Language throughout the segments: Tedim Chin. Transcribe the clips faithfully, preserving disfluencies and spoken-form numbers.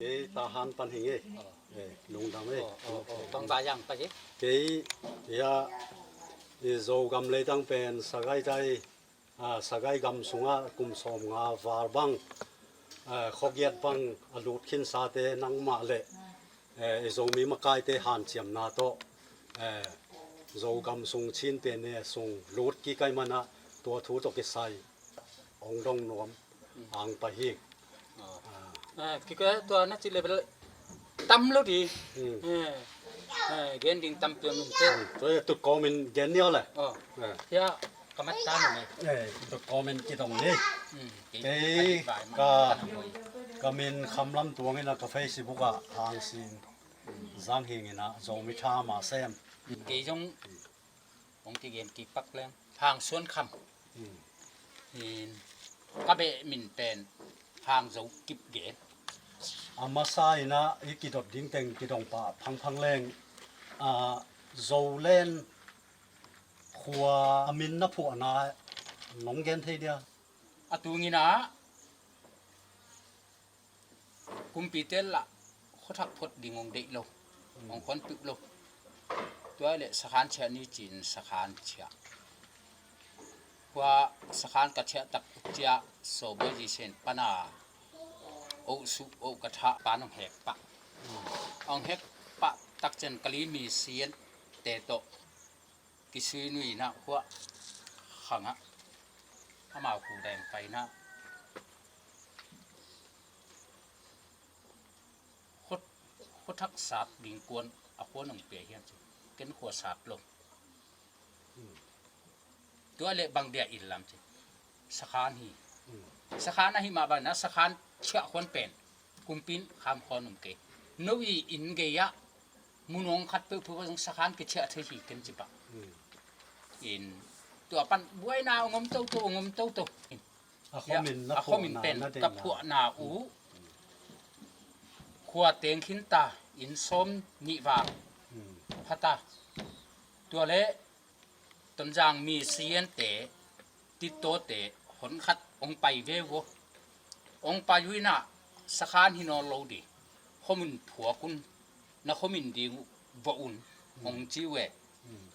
Kei Tahan pan hi ing ei. Eh, lungdam ei. Aw, aw, aw. Bang vai ang pa hi? Kei, ya, i Zogam leitang pen Sagaing tai, ah, Sagaing gam sungah kum sawmnga val bang, eh, khuagiat bang a lut khinsate nangmah le, eh, i Zomi makaite hanciamna tawh, eh, Zogam sung Chin P N A sung lut kik ahih manin tua thu tawh kisai hong dong nuam ang pa hi. Ah, kikal tua na cih leh tam lo ding. Hmm. Eh, eh, gen ding tam pian min te. Hmm. Tua tut kawmin gen ni aw le. Oh. Eh. Ya, ka mat ta ni. Eh, tut kawmin kidong ni. Hmm. Kei ka, ka min Kham Lam Tuang in a ka Facebook ah Hang Sin Zang Hing in a Zomi Tha Ma Sem. Kei zong hong kigen kik pak leng Hang Suan Kham. Hmm. In ka beh min pen Hang Zo Kip Gen. A masa in a i kidot ding teng kidong pah phangphang leng, ah, Zoland khua a min na phuahna nong gen thei dia? A tung in a kumpite lah khuathak phot ding hong deih lo, hong khon peuh lo. Tua leh sakhan chiah ni ci-in sakhan chiah. Khua sakhan ka chiah tak ciang Sawbawi Zi Sen pan a Oh Suk Oh Ka Thah pan hong hek pah. Hong hek pah tak ciang Kali mi siante tawh Kisui Nui in a khua khangah amau khu deng pai in a khua, khuathak sap ding kuan a khua nong pia hiam ci. Ken khua sap lo. Tua leh bang dia inn lam ci. Sakhan hi. Sakhan ahih mah bangin a sakhan chiah khuan pen kumpi in kham khawm nuam kei. No i inn gei ah mun hong khat peuhpeuh ah zong sakhan kichiah thei hi ken ci pah. In tua pan buaina hong om toto, hong om toto. A khomin na, a khomin phuahna pen na deihna, ka phuahna uh khua teng khin ta, inn sawm nih vang pha ta. Tua leh Tonzang mi siente, Tittawte hon khat hong pai ve uh aw. Hong pai uh in a sakhan hi nawn lo ding. Khomin phuak un, na khomin ding uh vawh un hong ci uh e.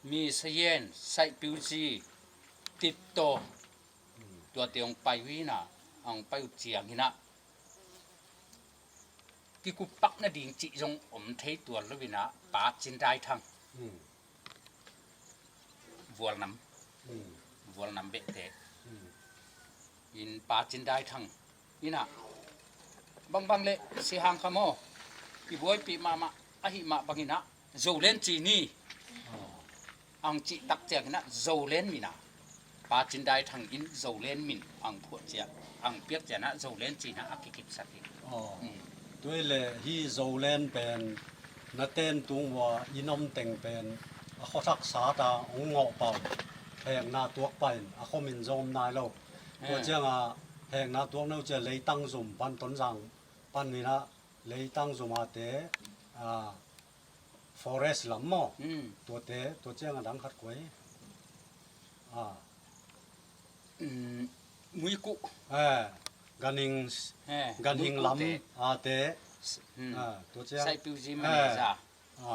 Mi sien, Saihpiuzi, Tittaw, tuate hong pai uh in a, a hong pai uh ciangin ah kikup pak nading cih zong om thei tuan lo in ah Pa Cin Dai Thang, Vualnam, Vualnam behte in Pa Cin Dai Thang in ah bangbang le Sia Hang Kha maw, i buaipih mahmah ahih mah bangin ah Zoland ci ni, a hong cih tak ciangin ah Zoland min ah Pa Cin Dai Thang in Zoland min a hong phuah ciang, a hong piak ciangin ah Zoland ci-in ah a kikipsak hi. Aw. Tua hi leh hih Zoland pen na ten tung ua i om teng pen a khuathak sat a hong ngawh pah, hekna tuak pah in a khuamin zong om nai lo. Tua ciangah hekna tuak no ciang Leitang zum pan, Tonzang pan in ah Leitang zum a te, a, forest lam maw? Tuate, tua ciang a dang khat kua hi. A. Muikuh. Eh, ganhing, ganhing lam a te. A, tua ciang. Saipiu zi manager. A,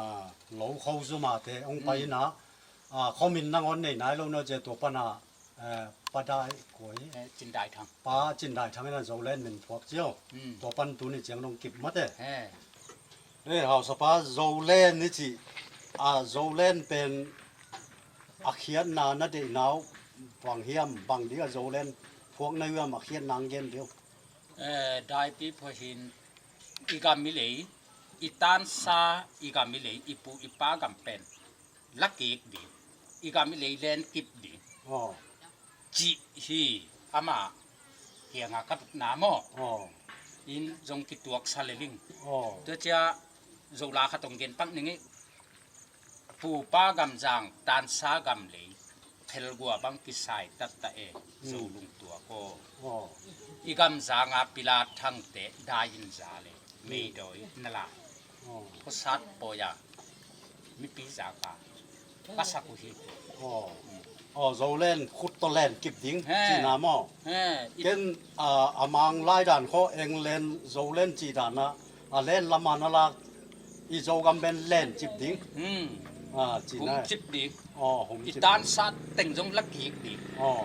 lo kho zum a te hong pai in ah, a, khuamin nangawn nei nai lo no ciang tua pan a, eh, Pa Dai kua hi. Eh, Cin Dai Thang. Pa Cin Dai Thang in a Zoland min phuak cio. Tua pan tuni ciang dong kip mate. Eh, hausapa, Zoland i cih, a, Zoland pen a khiatna na deihna uh bang hiam, bang ding a Zoland phuak na hiam, a khiatna hong gen ding uh. Eh, Daipi Phuahin, i gam i lei, i tansa i gam i lei, i pu i pa gam pen la kik ding, i gam i lei len kip ding. Aw. Cih hi ama kiangah ka lutna maw? Aw. In zong kituaksa le ling. Aw. Tua ciang Zola khat hong gen pak ning hi. Pupa gamzang, tansa gam lei, phelgua bang kisai tattah e, Zolung tuak aw. Aw. I gamzang a pila thangte dai in za le meidawi na la. Aw. Khuasat pawi a mipi zak a ka sak uh hi. Aw. Aw, Zoland khut tawh len kip ding cihna maw? He, i- Ken, a, a mang lai dan khaw England Zoland cih dan a, a len lam a na lak i Zogam pen len cip ding. Hmm. A, cihna. Hum cip ding. Aw, hum cip ding. I tansa teng zong la kik ding. Aw.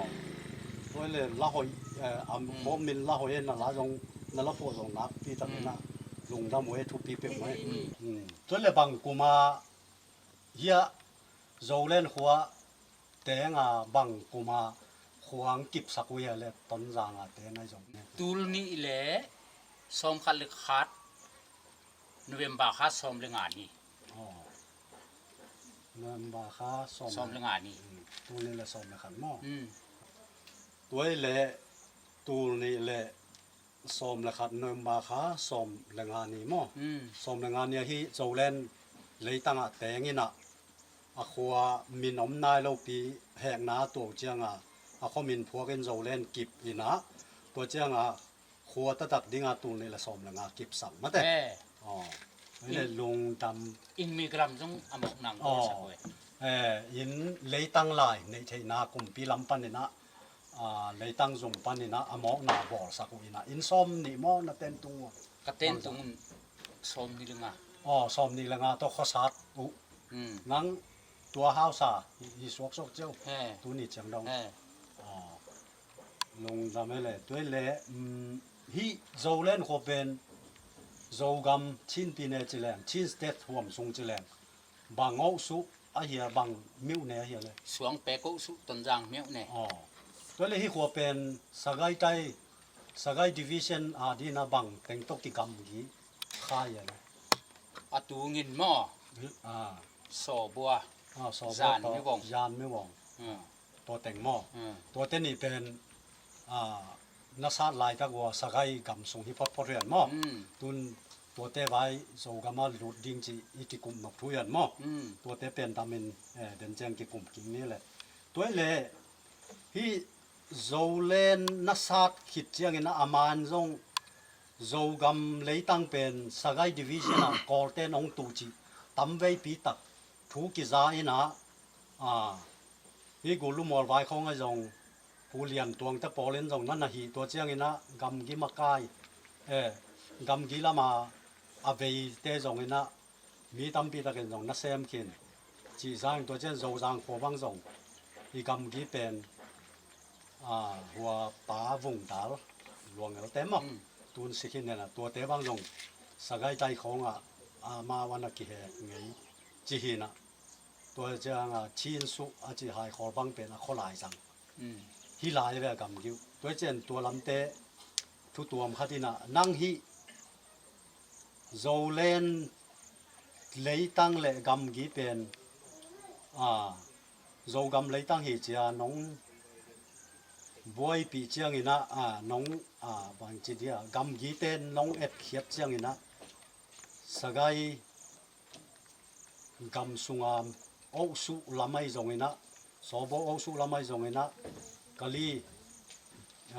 Tua le la hoih, eh, a khuamin la hoih e, na la zong, na la phuah zong nakpi takin a lungdam uh e, thupi peuhmah e. Hmm. Tua le bang kum a hia Zoland khua teng a bang kum a khua hong kipsak uh hia le Tonzang a teng ahi zong? Tul nih le sawmkhat le khat, November kha sawm le nga ni. Aw. November kha sawm le nga ni. Hmm. Tul nih le sawm le khat maw? Hmm. Tua hi le tul nih le sawm le khat November kha sawm le nga ni maw? Hmm. Sawm le nga ni ahi Zoland leitang ah teng in ah a khua min om nai lopi hekna a tuah uh ciang a, a khua min phuak in Zoland kip in ah, tua ciang a khua taktak ding a tul nih le sawm le nga kipsak mate. Eh. Aw. Hi le lungdam. In mi gram zong a mawk nang bawlsak uh e. Eh, in leitang lai neih theihna kumpi lam pan in ah, a, leitang zung pan in ah a mawkna bawlsak uh in ah, inn sawm nih maw na ten tung uh? Ka ten tung un sawm nih le nga. Aw, sawm nih le nga tawh khuasat uh. Hmm. Nang tua hausa hi, hi suaksuak cio. He. Tuni ciang dong. He. Aw. Lungdam e le, tua hi le, um, hih Zoland khua pen Zogam Chin pi ne ci leng, Chin State huam sung ci leng, bang awh suh a hia, bang myone a hia le? Suangpek awh suh, Tonzang myone. Aw. Tua le hih khua pen Sagaing tai, Sagaing Division a ding a bang teng tawh kigamgi kha hia le? A tungin maw? Ah. Sawbua. Ah, Sawbua Zan tawh Mivong. Zan Mivong. Hmm. Tua teng maw? Hmm. Tuate nih pen, ah, na sat laitak ua Sagaing gam sung hi photphot hian maw? Hmm. Tun tuate vai Zogam a lut ding ci i kikum nok thu hian maw? Hmm. Tuate pen damin, eh, den ciang kikum kik ni le. Tua hi le hih Zoland na sat khit ciangin a man zong Zogam leitang pen Sagaing Division ah Kawlten hong tuh cih tam veipi tak thu kiza in ah, a, hih Gulu Mualvai khawng ah zong Pu Lian Tuangte pawl in zong na na hih, tua ciangin ah gamgi makai, eh, gamgi lama a veite zongin ah mi tampi takin zong na sem khin. Cih zangin tua ciang Zozang khua bang zong i gamgi pen, a, hua Pa Vung Dal, luang el te maw. Mm. Tun sikhin nena tuate bang zong Sagaing tai khawngah amau ana kihek ngei ci hinah. Tua cianga Chin Suh a ci Haikhawl bang pen a khualai zang. Mm. Hi lai ve a gamgi uh. Tua cian tua lamte thutuam khat inah nang hih Zoland leitang le gamgi pen, a, Zogam leitang hi cia nong buaipih cianginah, a, nong, a, bangci dia gamgi ten nong etkhiat cianginah Sagaing gam sunga Ohsuh lam ahi zonginah, Sawbo Ohsuh lam ahi zonginah, Kali,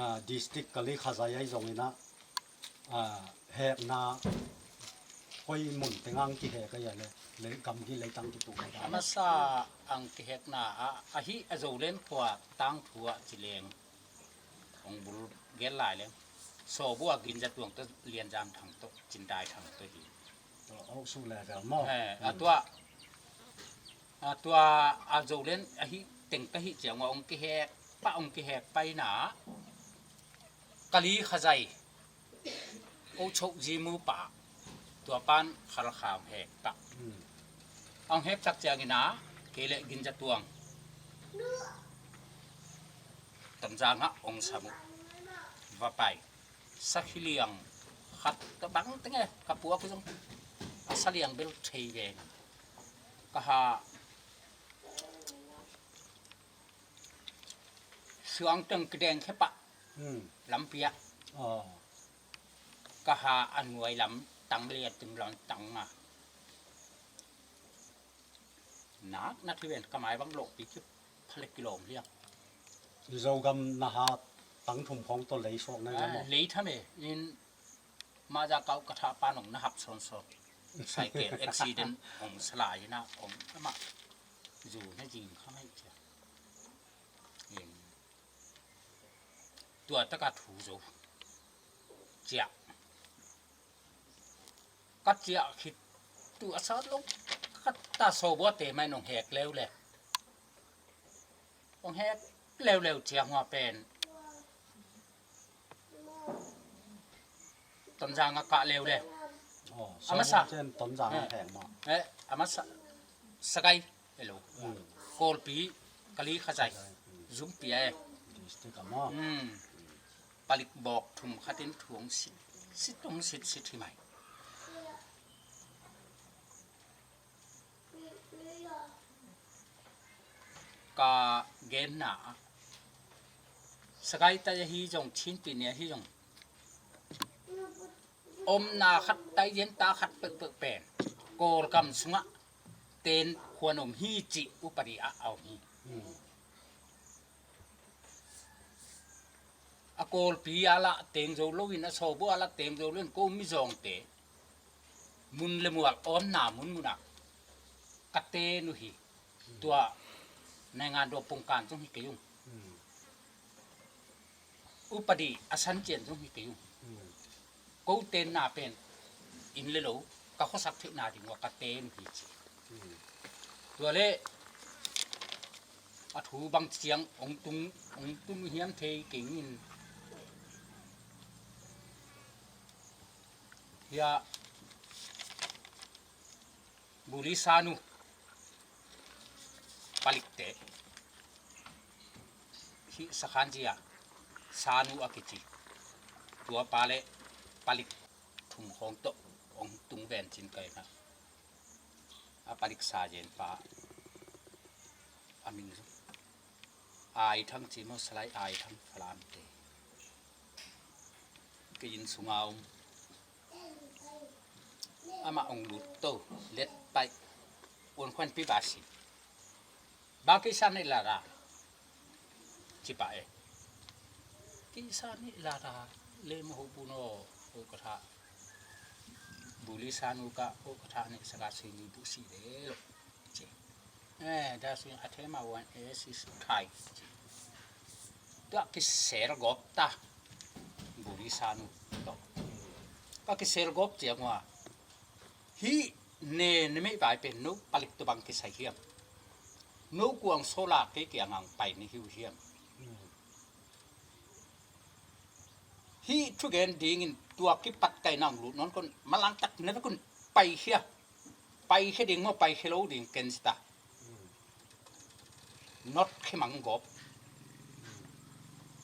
a, district Kali Khazai ahi zonginah, a, hekna koi mun tengah ang kihek ahi a le, le gamgi leitang kituh ahi a. A masa ang kihekna ah, ahi a Zoland khua tangthu ah ci leng, hong bul gel lai leng, Sawbo a Ginzatuang tawh Lianzang Thang tawh Cindai Thang tawh hi. Tua Ohsuh level maw. Eh, a tua, a tua a Zoland ahi teng ka hih ciang ua hong kihek pah, hong kihek paina Kali Khazai Ohsuh zimu pa tua pan Khalkha hong hek pah. Hmm. Hong hek tak ciangina kei le Ginzatuang Tonzangah hong sam uh. Va pai. Sakhi liang khat ka bang tenge ka puak zong a saliang bel thei ve. Ka ha suang teng kideng khe pah. Hmm. Lampi ah. Oh. Ka ha a nuai lam tang le a tung lam tang a. Nak na thi ven ka mai bang lawhpi ki phalek kilawm liang. Zogam na ha tang thum khawng tawh lei suak na, ah, lei tham e. In Maza kau ka thah pan hong na hap sawnsawn. Cycle accident hong salai ina hong amah zu na zing kha mai cia. In tua taka thu zo. Ciah. Ka ciah khit tu a sat lo. Ka ta Sawbo te mai nong hek leuleu. Hong hek leuleu ciang hua pen Tonzang a kah leuleu. Oh, a masa. Tonzang a hek maw. Eh, a masa. Sagaing. Hello. Hmm. Kawlpi, Kali Khazai. Hmm. Zumpi a e. District a maw. Hmm. Palik bawk thum khatin thu hong sit sit, hong sit sit hi mai. Ka genna ah Sagaing tai ahi zong, Chinpi ni ahi zong, omna khat, taizian ta khat pekpek pen Kawlgam sungah ten khuan om hi cih upadi ah a om hi. Hmm. A Kawlpi a lah teng zo loin, a Sawbo a lah teng zo loin, ko mizawngte mun le mual omna munmunah ka ten uh hi. Tua naingan dawh pongkan zong hi kei ung. Hmm. Upadi a san cian zong hi kei ung. Hmm. Ko tenna pen inn le lo ka khuasak theihna ding ua ka ten uh hi ci. Hmm. Tua le a thu bang ciang hong tung, hong tung hiam thei kei ngin. Hia Buli Sanu Palikte hih Sakhanzia Sanu a kici tua pa le Palik thum khawng tawh hong tung vencin kaina a Palik sazen pa a min Ai Thang ci maw, Salai Ai Thang Falamte. Kei inn sunga om. Amah hong lut to, let paih. Uan khuan pi ba si. Ba kei sa nei la ra. Ci pah e. Kei sa nei la ra. Le ma ho bu no. O ka tha. Buli Sanu ka, o ka tha nei sa ka si ni bu si le lo. Ci. Eh, da sui a thema wan e si su thai. Tua kisel gawp ta. Buli Sanu tawh ka kisel gawp ciang ua, hih ne na meih vai pen no Palik tawh bang kisai hiam? No kuang sola kei kiangah pai ni hiu hiam? Hmm. Hih thugen dingin tua kipat kaina hong lut nawn kon, malangtak na vekun, paikhia, paikhia ding maw, paikhia lo ding ken sita. Not khemang gawp.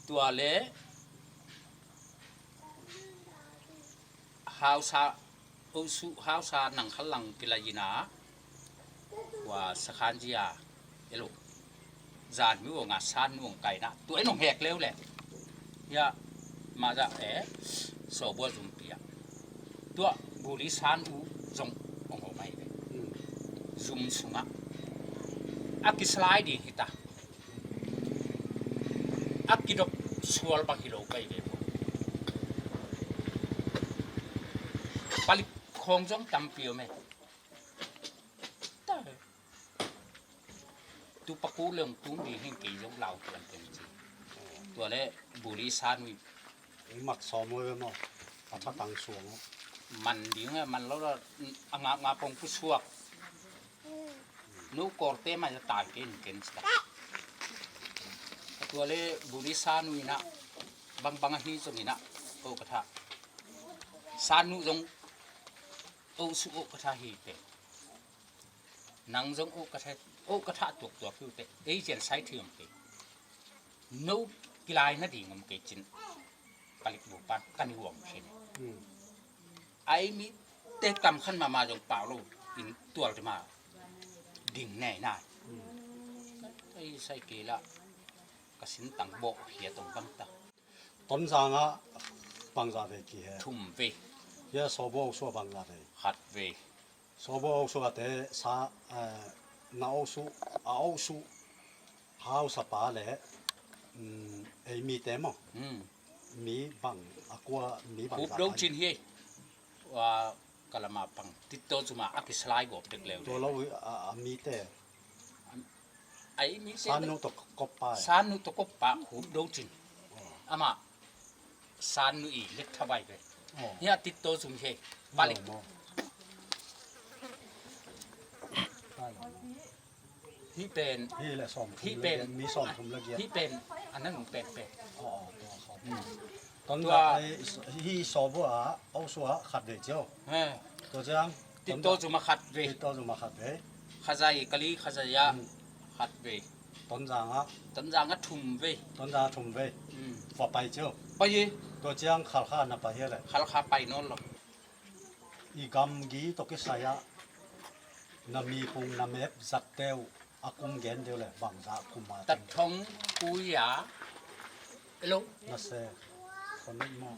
Tua le hausa, osu hausa nang khalang kilaina, tua sakhan zia elo, zan mi wanga san nuang kaina, tua in hong hek leu le, ya, maza e, sawbua zumpi ah, tua buli san u zong hong hau mai ve. Zum sungah a kisalai ding hita. A kidop sual bang hi lo pai ve. Palik khawng zong tampi om e. Tupaku leng tung ding hing kei zong lau tuan tuan ci. Tua le buli san u i mak sawm u ve maw? A thatang suang u. Man ding e, man lo la, a ngah ngah pong pusuak. Nu kawrte mai a tai ken ken cita. Tua le buli san u ina, bangbang ahi zong ina, o ka tha. San u zong, o su o ka tha hi te. Nang zong o ka tha, o ka tha tuaktuak hi te. Ei cian sai thei om te. No kilai nading om kei cin. Palik bu pan kan i huam khin. Ai mi te kam khan mama zong pau lo in tual te ma ding nei nai. Ei sai kei la ka sin tang bo hia tong bang ta. Tonzang ah bangza ve ki he. Thum ve. Hia sawbua osu ah bangza ve. Khat ve. Sawbua osu ah te sa, eh, na osu, a osu. Hausapa le, mm, ei mite maw? Mm. Mi bang, a kua mi bang. Khup do cin hi. Wa kalama pang titto cuma a kisalai gop dek leu. Tua lo a, a mite. Ai mite. Sanu to koppa. Sanu to koppa khup do cin. Ama sanu i lek thabai ve. Hia titto cum hi. Palik. Hih pen, hih le sawm thum hih le pen giat, mi sawm thum le giat. Hih pen a nanung pen pen. Tonzang, hih sawbua a osu ah khat ve cio. Tua ciang titto cuma khat ve. Titto cuma khat ve. Khazai kali khazai ah khat ve. Tonzang ah. Tonzang ah thum ve. Tonzang ah thum ve. Fa pai cio. Pai hi. Tua ciang Khalkha na pai hi le. Khalkha pai nawn lo. I gamgi tawh kisai ah na mipung na mep zatte uh a kum gen deuh le bangzah kum a. Tathong kuya. Hello. Na se. Konek maw?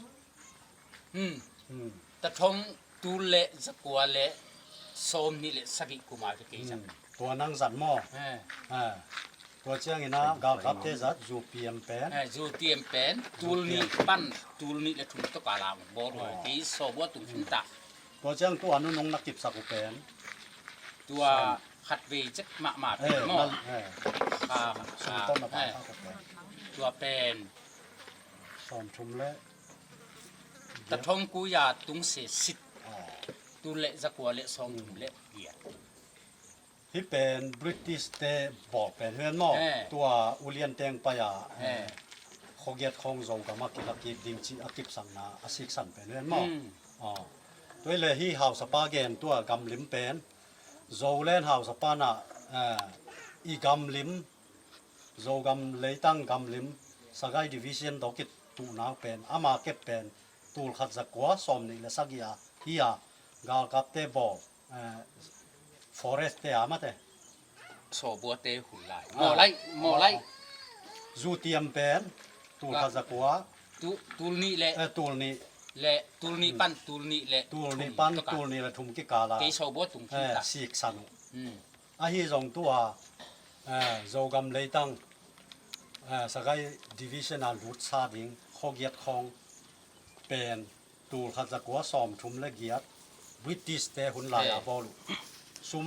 Hmm. Tathong tul le zakua le sawm nih le sagih kum a kei zat. Tua nang zat maw? Tua ciangin a galkapte zat U P M pen. U P M pen tul nih pan tul nih le thum tawh kala bawl uh. Kei sawbua tung khin ta. Tua ciang tua nunung na kipsak uh pen. Tua khat vei cek mahmah pen maw? Tua pen sawm thum le. Tathong kuya tung se sit. Tul le zakua le sawm thum le giat. Hih pen British te bawl pen hi ven maw? Tua ulian teng pai a khuagiat khawng Zogam a kilakip ding cih a kipsakna a siksan pen hi ven maw? Tua hi le hih hausapa gen tua gamlim pen Zoland hausapa na i gamlim Zogam leitang gamlim Sagaing Division tawh kituhna pen ama kep pen tulkhat zakua sawm nih le sagih a hi a galkapte bawl. Forest te a mate. Sawbuate hun lai. Mawlai, mawlai. Zutiam pen tulkhat zakua. Tul nih le. Tul nih. Le tul nih pan tul nih le. Tul nih pan tul nih le thum kikala. Kei sawbua tung khin ta. Siksan uh. Ahi zong tua Zogam leitang Sagaing Division a lutsa ding khuagiat khawng pen tulkhat zakua sawm thum le giat British te hun lai a bawl uh. Sum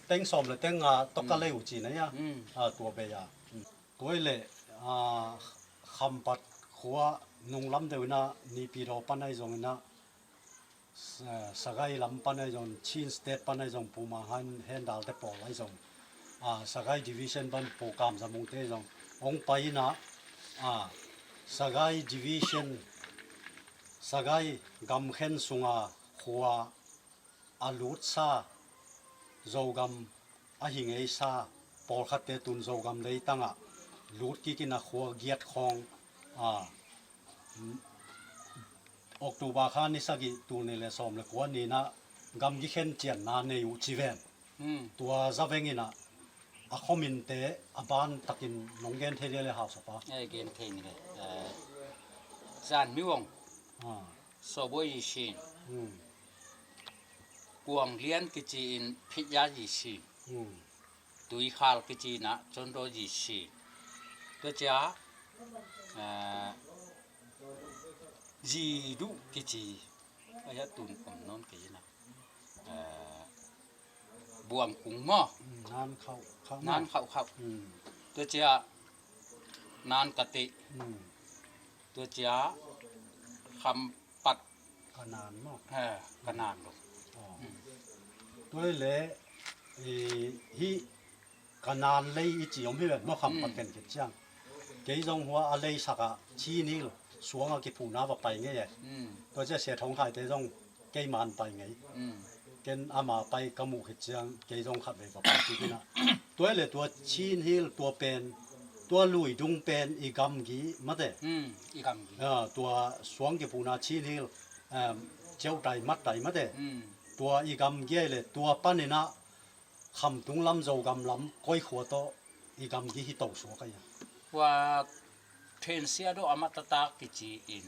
teng sawm le teng nga tawh ka lei uh cina ia. Tua bei a. Tua hi le Khampat khua nunglam deuh ina Naypyidaw pan ahi zong ina Sagaing lam pan ahi zong Chin State pan ahi zong Pu Mang Han Hendal te pawl ahi zong Sagaing Division pan Pu Kam Za Mung te ahi zong hong pai ina Sagaing Division, Sagaing gamkhen sunga khua a lutsa, Zogam a hi ngeisa pawlkhatte tun Zogam leitangah lut kikina khua giat khawng, a, October kha ni sagih, tul nih le sawm le kua ni-in ah gamgi khen cianna nei uh ci ven. Hmm. Tua zawenginah a khominte a ban takin nong gen thei dia le hausapa? Eh, gen thei ni le. Eh, Zan Miwong. Ah. Sawboi Yisin. Hmm. Kuang Lian kici-in Phitya Yisin. Hmm. Tuikhal kici-in ah Chondaw Yisin. Tua cia, eh, Ziduh kici. Aia tun om nawn kei ina. Eh, Buang Kung maw? Hmm, Nan Khauh Khauh maw? Nan Khauh Khauh. Hmm. Tua cia Nan Katih. Hmm. Tua cia Khampat. Kanan maw? Eh, Kanan lo. Oh. Hmm. Tua le, eh, hih Kanan lei i ci om hi ven maw, Khampat ken khit ciang. Kei zong hua a leisak ah Chin Hill suang a kiphuhna va pai ngei e. Mm. Tua cia Sia Thong Khaite zong keiman pai ngei. Mm. Ken ama pai ka muh khit ciang kei zong khatvei va pai kik ina. Tua le tua Chin Hill tua pen, tua lui dung pen i gamgi mate. Mm, i gamgi. Ah, tua suang kiphuhna Chin Hill, em, Ceutai Mattai mate. Mm. Tua i gamgi ai le tua paninah Khamtung lam, Zogam lam, koi khua tawh i gamgi hi to suak a ia? Tua Then Sia Daw a mah taktak kici-in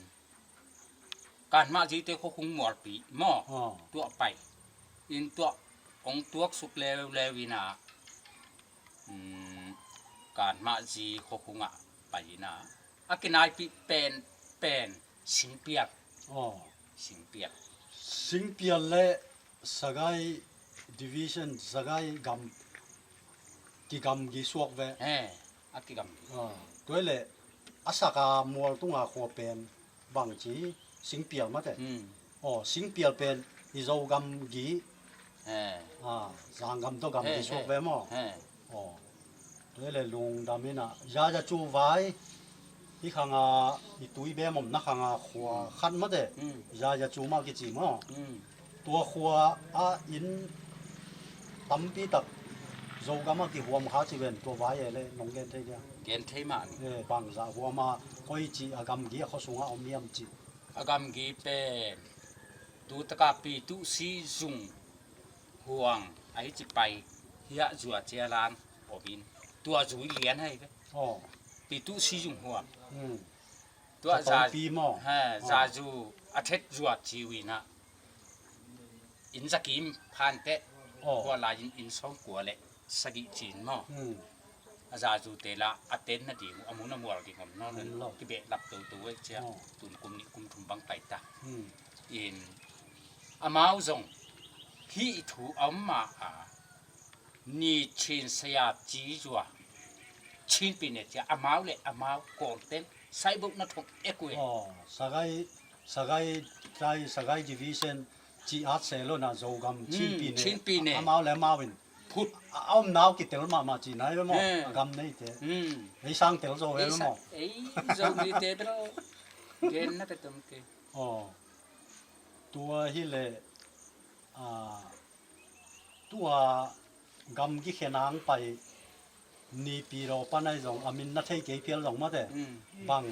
Kanmah Zite khuakhung Mualpi maw? Aw. Tuah pai. In tuah hong tuaksuk leuleu ina, um, Kanmah Zi khuakhungah pai ina a kinaipih pen, pen Singpial. Aw. Singpial. Singpial le Sagaing Division, Sagaing gam, kigamgi suak ve. He, a kigamgi. Ah, tua le a saka mual tunga khua pen bangci, Singpial mate. Hmm. Aw, Singpial pen i Zo gamgi. He. Ah, Zanggam tawh gamgi suak ve maw? He. Aw. Tua le lungdam ina, Yayacu vai, hi khanga, i tui bem omna khanga khua khat mate. Mm. Yayacu mah kici maw? Mm. Tua khua ah inn tampi tak Zogam a kihuam kha ci ven, tua vai e le nong gen thei dia? Gen thei mah ni. Eh, bangzah huam a, koici a gamgi a khua sungah om hiam ci. A gamgi pen tutaka Pi Tuh Si Zung Huang ahi ci pai hiah Zua Cia Lan om in, tua zui lian hai ve. Aw. Pi Tuh Si Zung Huang. Hmm. Tua za, Zatawpi maw? He, aw, Zazu a thet Zua Ciu ina inn zakim phante. Aw. Tua lai in inn sawmkua le sagih cin maw? Hmm. A Zazute la a ten nading uh, a mun a mual ding om nawn lo. Om lo. Kibehlap toto uh cia. Aw. Tun kum nih kum thum bang pai ta. Hmm. In amau zong hih thu a om ma a, ni Chin saya ci zua, Chinpi ne cia amau le amau Kawlten saibohna thong ek uh e. Aw, Sagaing, Sagaing, Sagaing Division ci at se lo na Zogam, hmm, Chinpi ne. Chinpi ne. Amau le amau in phut. A, a omna uh kitel mahmah ci nai ve maw? He. A gam neite. Hmm. Ei sang tel zo ve maw? Ei sa-, ei Zomite bel genna ka tom kei. Aw. Tua hi le, a, tua gamgi khenang pai Nipi Daw pan ahi zong a min na thei kei phial zong mate. Mm. Bang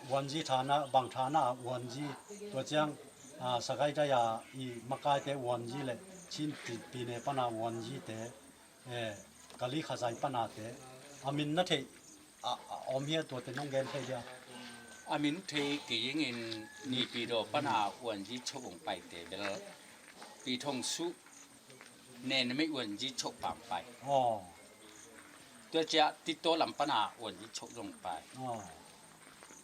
uanzi thana, bang thana a uanzi, tua ciang, a, Sagaing dai a i makaite uanzi le Chinpi ne pana uanzite, eh, Kali Khazai panate a min na thei a, a om hia, tuate nong gen thei dia? A min thei kei ing in Nipi Daw pana uanzi chok ong paite bel Pi Thong Suh ne na mei uanzi chok pam pai. Aw. Tua cia Tito lam pana uanzi chok zong pai. Aw.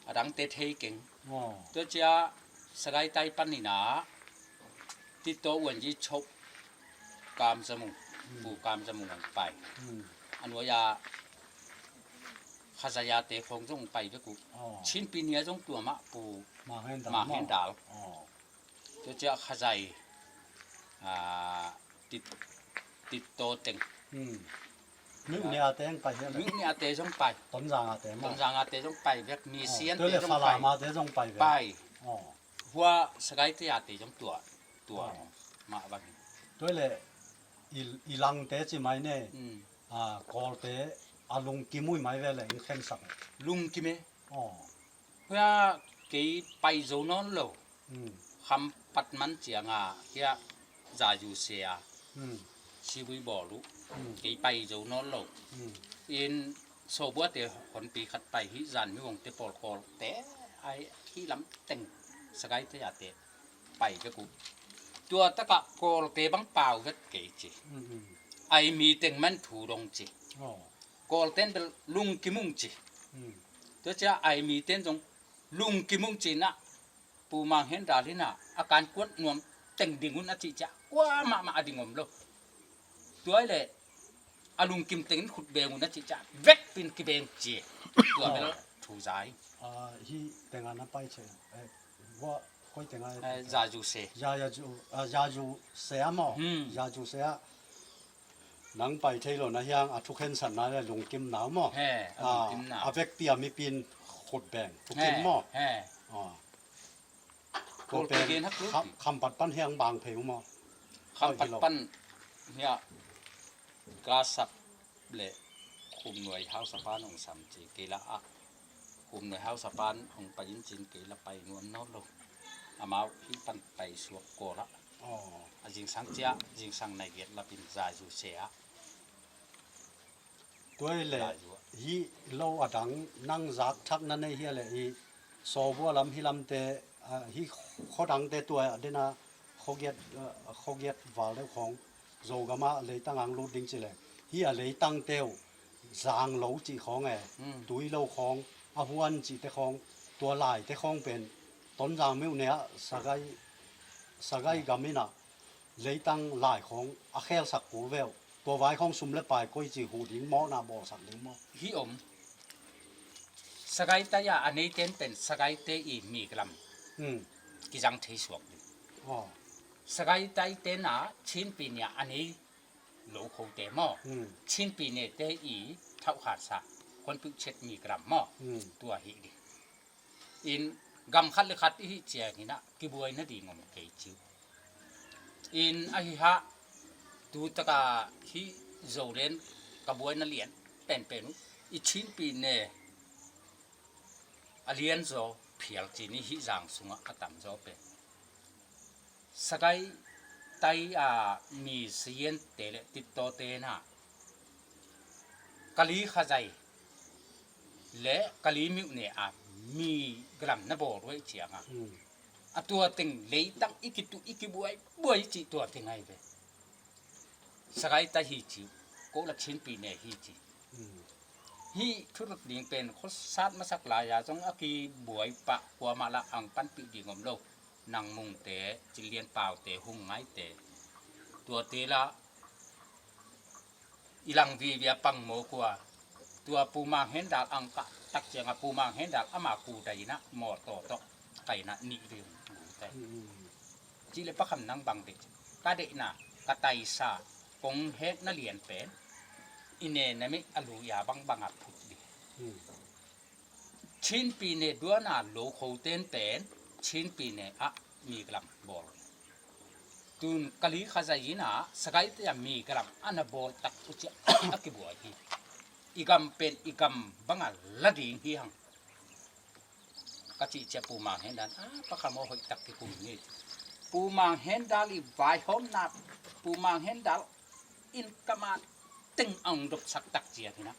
A dangte thei keng. Aw. Tua cia Sagaing tai pan ina Tito uanzi chok Kam Za Mung, hmm, Pu Kam Za Mung ong pai. Hmm. A nuai a Khazai a te khong zong pai vek uh. Aw. Chinpi nia zong tua mah Pu Ma Hen Dal. Ma Hen Dal. Aw. Tua cia Khazai, a, Tit-, Tito teng. Hmm. Myone a te hong pai hiam? Myone a te zong pai. Tonzang a te maw? Tonzang a te zong pai vek. Misian te zong pai. Tua le Falam a te zong pai vek. Pai. Hua Sagaing te a te zong tua, tua mah bang hi. Tua le i, i langte ci mai ne. Kawlte a lungkim uh mai ve le in khensak. Lungkim e. Hua kei pai zo nawn lo. Khampat man cianga hia zayu se a sibui bawl uh. Kei pai zo nawn lo. In Sawbuate honpi khat pai hi, zan mi wongte pawlkawlte ai hi lam teng Sagaing te a te pai vek uh. Tua takah Kawlte bang pau vet kei ci. Ai mi teng man thu dong ci. Kawlten bel lungkim ung ci. Tua cia ai mi ten zong lungkim ung ci na. Pu Mang Hendal hi na a kan kuat nuam teng ding un a cih cia kua mahmah a ding om lo. Tua le a lungkim tengin khut beng un a cih cia vekpin kibeng ci. Tua bel thu zai. Hi tenga na pai ce. Koi tenga. Zayu se. Zayu se a maw? Zayu se a. Nang pai thei lo na hiang a thukhensatna le lungkimna maw? He, a lungkimna. A vekpi a mipin khut beng thukim maw? He. Kawlte gen hak lo. Khampat pan hiang bang phei uh maw? Khampat pan hia ka sap le Khumnuai hausa pan hong sam ci kei la a. Khumnuai hausa pan hong pai in cin kei la pai nuam nawn lo. Amau hi pan pai suak Kawl ah. A zingsang cia, zingsang nai giat lapin zayu se ah. Tua hi le hi lo a dang nang zak thak na nei hia le hi Sawbua lam hi lamte, hi khuadangte tua a dena khuagiat, khuagiat val deuh khawng Zogam ah leitang ang lut ding ci le hi a leitangte uh zang lo cih khawng e, tui lo khawng, a huan cihte khawng, tua laite khawng pen Tonzang meuh ne ah Sagai, Sagai gam in ah leitang lai khawng a khelsak kul veu. Tua vai khawng sum le pai koi ci huh ding mawhna bawlsak ding maw? Hi om. Sagai tai a a neiten pen Sagaite i mi lam kizang thei suak ding. Sagai tai tena Chinpi nia a nei lo khote maw? Chinpi nete i thauhkhansa konpiuh chet mi lam maw? Tua hi ding. In gam khat le khat i hih ciangin ah kibuai nading om kei ci uh. In ahi hah tu taka hih Zoland ka buaina lian penpen uh i Chinpi ne a lianzaw phial cin i hih zang sungah a tamzaw pen Sagai tai a mi siente le tittawte na Kali Khazai le Kali Myone a mi galam na bawl uh aih cianga a tua teng leitang i kituh i kibuai buai cih tua teng ahi ve. Sagai tai hi ci uh, ko la Chinpi ne hi ci. Hih thuruk ding pen khosat masak lai-a zong a kibuai pah kuamah la ang panpih ding om lo. Nang Mungte, Cilian Paute, Hung Ngaite, tuate la i lang vivia pang maw kua. Tua Pu Mang Hendal ang kah tak cianga Pu Mang Hendal ama ku dai inah mawtaw tawh ka inah nih vei hong gu tai. Cih le pakham nang bang deih ka deihna ka taisa kong hekna lian pen i ne na mei a luia bangbang a phut ding. Chinpi ne duana lo khoten pen Chinpi ne ah mi galam bawl. Tun Kali Khazai ina Sagaite a mi galam ana bawl tak uh ciah a kibuai hi. I gam pen i gam banga la ding hi hang. Ka cih ciah Pu Mang Hendal a pakham aw hoih tak kikum hi. Pu Mang Hendal i vaihawmna Pu Mang Hendal in kama teng ang dopsak tak ciat hinah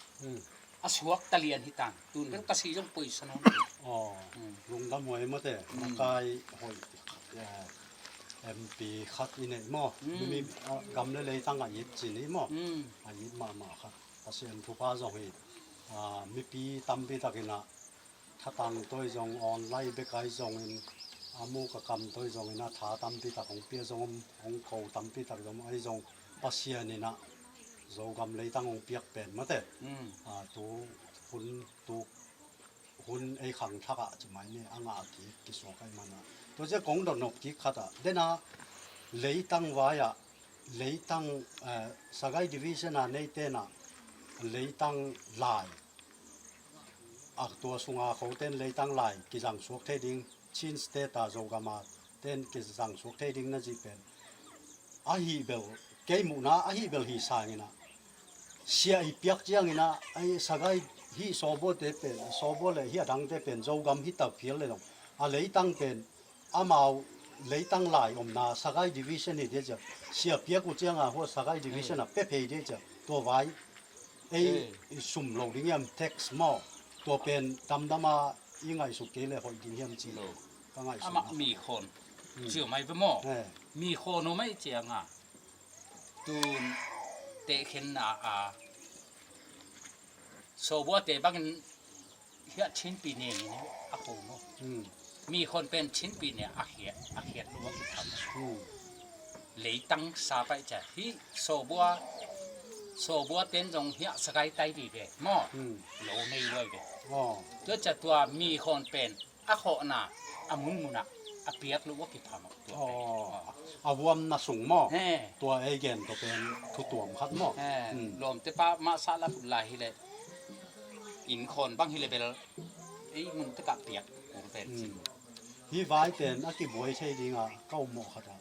a suak talian hitan tun bel ka si zong poisa nawn. Lungdam huai mate makai hoih MP khat i neih maw? Mimi gam le leitang a it cin i maw? A it mahmah khat Pasian thupha zong hi. Mipi tampi takinah thatang toi zong online bekai zongin a mu ka kam toi zongin a tha tampi tak hong pia zong om, hong ko tampi tak zong om, ahi zong Pasian inah Zogam leitang hong piak pen mate. Tu hun tu hun ei khang thakah ci mai ni a ngah kik kisuak ahi manah tua cia kong dotnop kik khatah dena leitang vai-ah leitang Sagai division a neitena Leitang lai, a tua sunga khoten leitang lai kizang suak thei ding, Chin State a Zogam a ten kizang suak thei ding na cih pen, ahi bel, kei muhna ahi bel hi sangin ah, sia i piak ciangin ah, ai, sagai hi sawbuate pen, sawbua le hi a dangte pen Zogam hi ta phial le dong, a leitang pen amau leitang lai omna Sagai Division hi dia cia, sia piak uh cianga hua Sagai Division a pia phei dia cia, tua vai ei i sum lo ding hiam, tax maw, tua pen damdama i ngaihsut kei le hoih ding hiam ci ka ngaihsut. Amah mi khawn ciu mai ve maw? Mi khawn aw mai cianga tun tehkhenna a sawbuate bangin hiah Chinpi nengin a ko maw? Mi khawn pen Chinpi ne a khiat, a khiat lua kitham. Leitang sa paih cia hi sawbua, sawbua ten zong hiah Sagai tai vive maw? Lo nei luai ve. Tua cia tua mi khawn pen a khawhna a munmunah a piak lua kitham tua pen. A vuamna sung maw? Tua ei gen tua pen thutuam khat maw? Lawmte pa mah sah la phut lai hileh, inn khawn bang hileh bel ei mun tekah piak kul pen cin. Hi vai pen a kibuai thei dinga ka ummawh khat ah,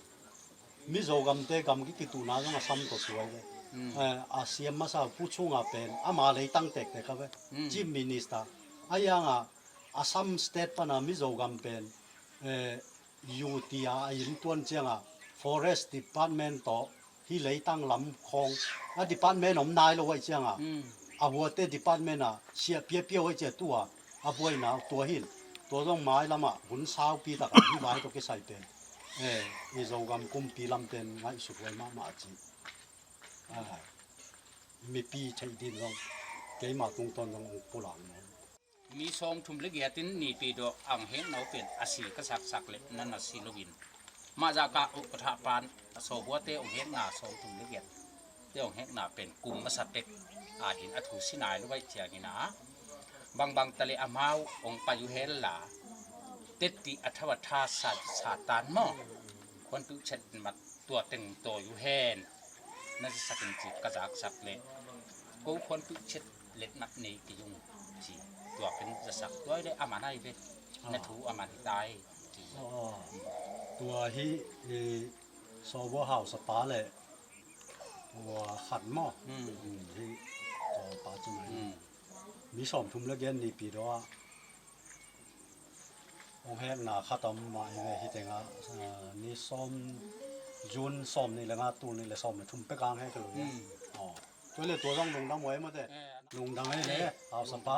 Mizo gamte gam kikituhna zong a sam tawh suai ve. A siam masa Pu Chunga pen ama leitang tektek a ve, Chief Minister. A hiangah Assam State pana Mizo gam pen U T a a inn tuan cianga Forest Department tawh hi leitang lam khawng a department om nai lo aih cianga a huate department ah siah piapia aih cia tua a buaina tua hin. Tua zong mailamah hun saupi takah hi vai tawh kisai pen i Zogam kumpi lamten ngaihsut huai mahmah a ci. Mipi theih din zong keima tungtawn zong ong pulak nawn. Mi sawmthum le giatin Nipi dawh a ong hekna uh pen a si ka saksak le na na si loin, mahzahka uh ka thahpan a sawbuate ong hekna, sawmthum le giatte ong hekna pen kum masa tek a hin a thu si nai lo aih ciangin a, bangbang taleh amau ong pai uh hella, tetti a thau a tha sa, Satan maw? Khuantuh chet mat tua teng tawi uh hen. Na zasak in ci ka zaksak leh ko khuantuh chet letnak nei kei ung ci. Tua pen zasak tuai leh a man ai ve. Na thu a man hi tai ci. Tua hi sawbua hausapa le tua khat maw? Hi tua pa ci mai. Mi sawmthum le giat Nipi dawh ah ong hekna khat om mah hi ve. Hi tengah ni sawm, June sawm nih le nga, tul nih le sawm le thum pek ang hek lo hi. Tua le tua zong lungdam huai mawte. Lungdam hi le hausapa.